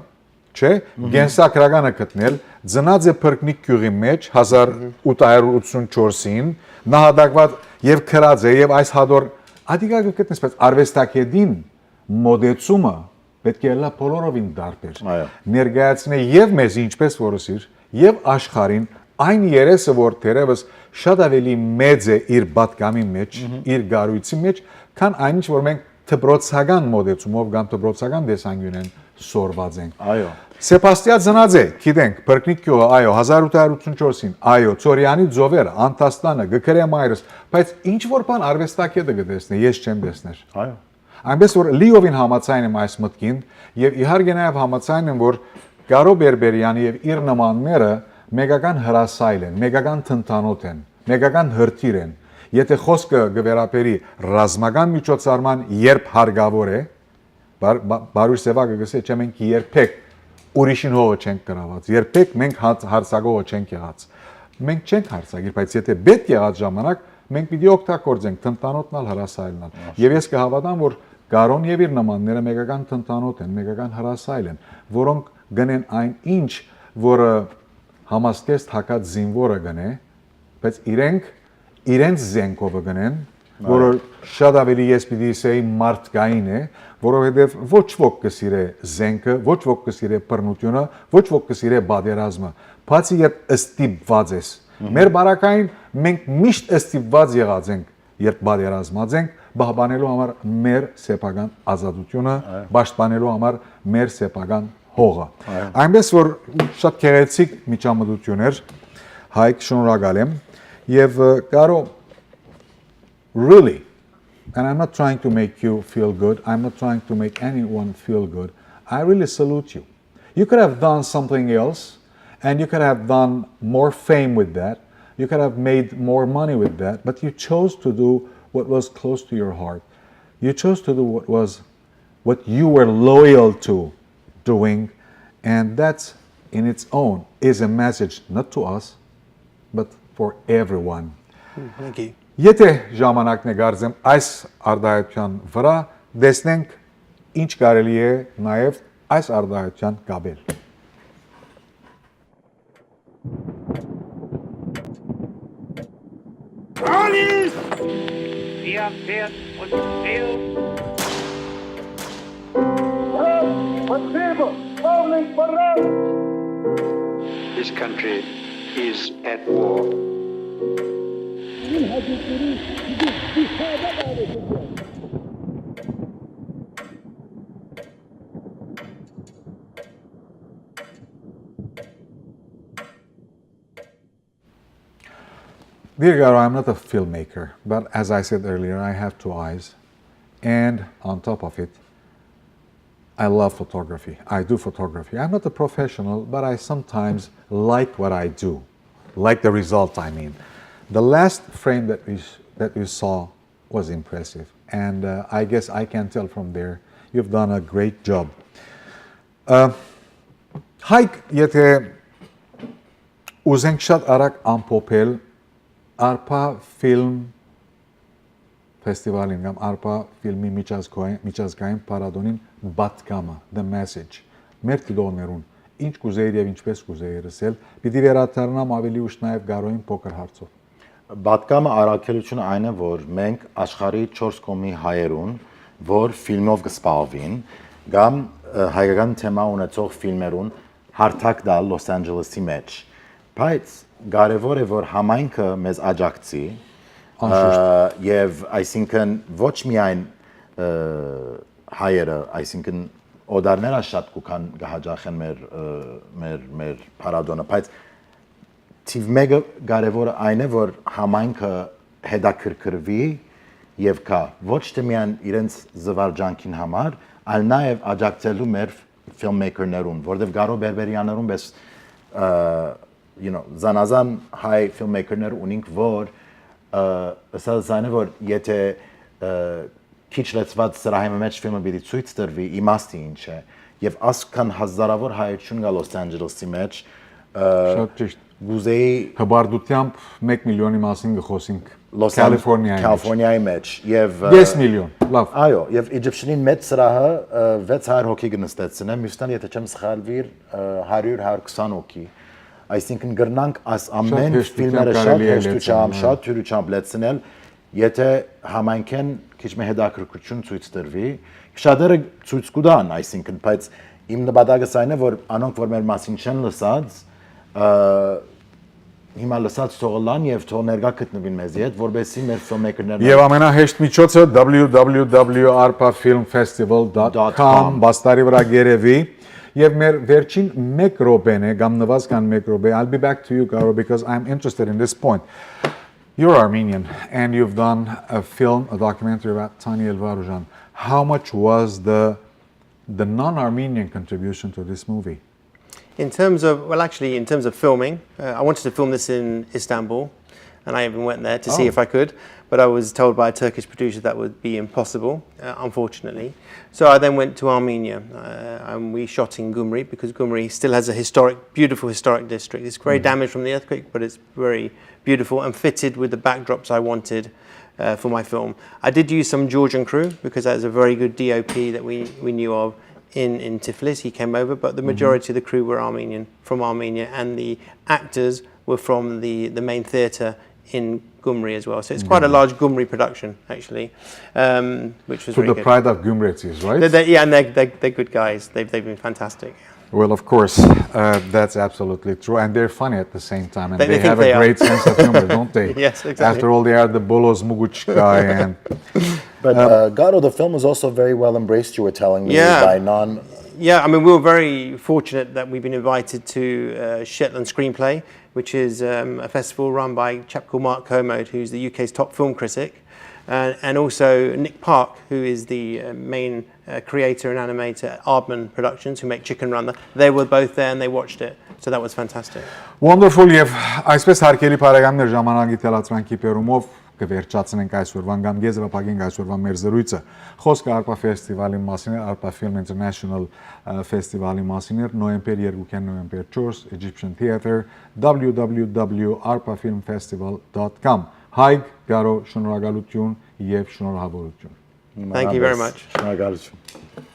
չէ, Մհմ։ Կենսագրականը գտնել, ծնած է Փրկնիկ գիւղի մեջ հազար ութ հարյուր ութսուն չորսին, նահատակված եւ քրած է, եւ այս հատոր ադիգա կը գտնես, բայց արվեստագետին մոտեցումը պէտք է ըլլայ բոլորովին տարբեր։ Այո։ Ներկայացնե եւ մեզ, ինչպես որ ըսիր, եւ աշխարհին այն երեսը, որ թերեւս շատ ավելի մեծ է իր պատկամի մեջ, Մհմ։ Իր կառույցի մեջ, քան այն ինչ որ մենք դպրոցական մոտեցումով կամ դպրոցական տեսանկիւնեն սորված ենք։ Այո։ Սեբաստիա ծնած է, գիտենք, Փրկնիկ գիւղը, այո, հազար ութ հարյուր ութսուն չորսին, այո, Ծորյանի ծովերը, Անտաստանը, Գքրե մայրս, բայց ինչ որ բան արվեստագետը կտեսնէ, ես չեմ տեսներ։ Այո։ Այնպես որ լիովին համաձայն եմ այս մտքին, եւ իհարկե նաեւ համաձայն եմ, որ Կարո Բերբերյանը եւ իր նմանները մեկական հրասայլ են, մեկական թնդանոթ են, մեկական հրթիռ են, Եթե խոսքը կը վերաբերի ռազմական միջոցառման, երբ հարկաւոր է, Բար-, Բա-, Բարուշ Սեվակը կ'ըսէ, չէ, մենք երբեք ուրիշին հողը չենք գրաւած, երբեք մենք հա-, հարձակողը չենք եղած։ Մենք չենք հարձակիր, բայց եթե պէտք եղած ժամանակ, մենք պիտի օգտագործենք, թնդանօթն ալ, հրասայլն ալ։ Մաշ։ Եւ ես կը հաւատամ, որ Կարոն եւ իր նմանները մեկական թնդանօթ են, մեկական հրասայլ են, որոնք կ'ընեն այն ինչ, որը համաստեստ հագած զինուորը կ'ընէ, բայց իրենք իրենց զենքովը կ'ընեն, Այո։ որը շատ ավելի, ես պիտի ըսեի, մարդկային է, որովհետեւ ոչ ոք կը սիրէ զենքը, ոչ ոք կը սիրէ բռնութիւնը, ոչ ոք կը սիրէ պատերազմը, բացի երբ ստիպված ես։ Մհմ։ Մեր բարակային մենք միշտ ստիպված եղած ենք, երբ պատերազմած ենք, պահպանելու համար մեր սեփական ազատութիւնը, Այո։ պաշտպանելու համար մեր սեփական հողը։ Այո։ Այնպես որ շատ գեղեցիկ միջամտություն էր, Հայկ, շնորհակալ եմ, եւ, ը, Կարո, really, and I'm not trying to make you feel good, I'm not trying to make anyone feel good, I really salute you. You could have done something else, and you could have done more fame with that, you could have made more money with that, but you chose to do what was close to your heart. You chose to do what was, what you were loyal to doing, and that in its own is a message not to us, but for everyone. Mm, thank you. Եթե ժամանակն է, կարծեմ, այս արտահայտության վրա, տեսնենք ինչ կարելի է նաև այս արտահայտության կապել։ Alles! Wir werden uns fehlen. This country is at war. Dear Garo, I'm not a filmmaker, but as I said earlier, I have two eyes. And on top of it, I love photography. I do photography. I'm not a professional, but I sometimes like what I do, like the result, I mean. The last frame that we, s- that we saw was impressive. And uh, I guess I can tell from there, you've done a great job. Uh, Հայկ, եթե ուզենք շատ արագ ամփոփել Արփա ֆիլմ ֆեստիվալին կամ Արփա ֆիլմի միջազգային, միջազգային փառատոնին պատկամը, the message, մեր դիտողներուն, ինչ կուզեիր եւ ինչպես կուզեիր ըսել, պիտի վերադառնամ ավելի ուշ նաեւ Գարոյին փոքր հարցով։ Պատկամը առաքելությունը այն է, որ մենք աշխարհի չորս կողմի հայերուն, որ ֆիլմով կը զբաղվին, կամ, ը, հայկական թեմա ունեցող ֆիլմերուն հարթակ տալ Լոս Անջելեսի մեջ, բայց կարևոր է, որ համայնքը մեզ աջակցի, Անշուշտ։ ը, եւ այսինքն ոչ միայն, ը, հայերը, այսինքն օտարները շատ կու գան, կը հաճախեն մեր, ը, մեր, մեր փառատոնը, բայց թիվ մեկը կարևորը այն է, որ համայնքը հետաքրքրուի եւ գայ, ոչ թե միայն իրենց զուարճանքին համար, այլ նաեւ աջակցելու մեր filmmaker-ներուն, որտեւ Գարո Բերբերյաններուն պես, ը, you know, զանազան հայ filmmaker-ներ ունինք, որ, ը, ըսած այն է, որ եթե, ը, քիչ լեցուած սրահի մը մեջ ֆիլմը պիտի ցոյց տրուի, իմաստը ինչ է, եւ ասքան հազարավոր հայություն կայ Լոս Անջելեսի մեջ, ը, Շատ ճիշտ։ կուզեի Հպարտությամբ մեկ միլիոնի մասին կը խոսենք Լոս Անջ-, California-ի մեջ։ California-ի մեջ, եւ, ը, Կես միլիոն, լավ։ Այո, եւ Egyptian-ին մեծ սրահը, ը, վեց հարյուր հոգի կը նստեցնէ, մյուսներ, եթե չեմ սխալվիր, ը, հարյուր, հարյուր քսան հոգի։ Այսինքն կրնանք այս Շատ ամեն հեշտությամբ ֆիլմերը շատ կարելի է հեշտությամբ, լեցնել, շատ դյուրությամբ լեցնել, եթե համայնքեն քիչ մը հետաքրքրություն ցոյց տրուի, շատերը ցոյց կու տան, այսինքն, բայց իմ նպատակս այն է, որ անոնք, որ մեր մասին չեն լսած, ը, հիմա լսած թող ըլլան եւ թող ներկայ գտնուին մեզի հետ, որպեսզի մեր filmmaker-ներն Եվ ամենահեշտ միջոցը w w w arpa film festival dot com, Dot com. Բաստարի վրա գերեւի, եւ մեր վերջին մեկ րոպեն է, կամ նվազքան մեկ րոպե, I'll be back to you, Garo, because I'm interested in this point. You're Armenian, and you've done a film, a documentary about Tani Elvarujan. How much was the, the non-Armenian contribution to this movie? In terms of, well, actually, in terms of filming, uh, I wanted to film this in Istanbul, and I even went there to see Oh. if I could. But I was told by a Turkish producer that would be impossible, uh, unfortunately. So I then went to Armenia, uh, and we shot in Gyumri because Gyumri still has a historic, beautiful historic district. It's very damaged from the earthquake, but it's very beautiful and fitted with the backdrops I wanted, uh, for my film. I did use some Georgian crew because that is a very good D O P that we, we knew of in, in Tiflis. He came over, but the majority of the crew were Armenian, from Armenia, and the actors were from the, the main theatre in Gyumri as well. So it's quite a large Gyumri production, actually, um, which was To very the good. Pride of Gyumri it is, right? They're, they're, yeah, and they're, they're, they're good guys. They've, they've been fantastic. Well, of course, uh, that's absolutely true. And they're funny at the same time. And They- they, they think have they a are. Great sense of humor, don't they? Yes, exactly. After all, they are the Bolos Muguch guy. And But uh, Garo, the film was also very well embraced, you were telling me, Yeah. by non. Yeah, I mean, we were very fortunate that we've been invited to uh, Shetland Screenplay, which is um, a festival run by a chap called Mark Kermode, who's the U K's top film critic, and, and also Nick Park, who is the uh, main uh, creator and animator at Aardman Productions, who make Chicken Run. They were both there and they watched it, so that was fantastic. Wonderful, եւ այսպես, հարգելի բարեկամներ, ժամանակի թելացրանքի բերումով կը վերջացնենք այսօրվան կամ եզրափակենք այսօրվան մեր զրույցը։ Խոսքը Արպա ֆեստիվալի մասին էր, Arpa Film International, ը, ֆեստիվալի մասին էր, նոյեմբեր երկուքէն նոյեմբեր չորս, Egyptian Theatre, w w w arpafilmfestival dot com։ Հայկ, Գարո, շնորհակալություն եւ շնորհավորություն։ Thank you very much. Շնորհակալություն։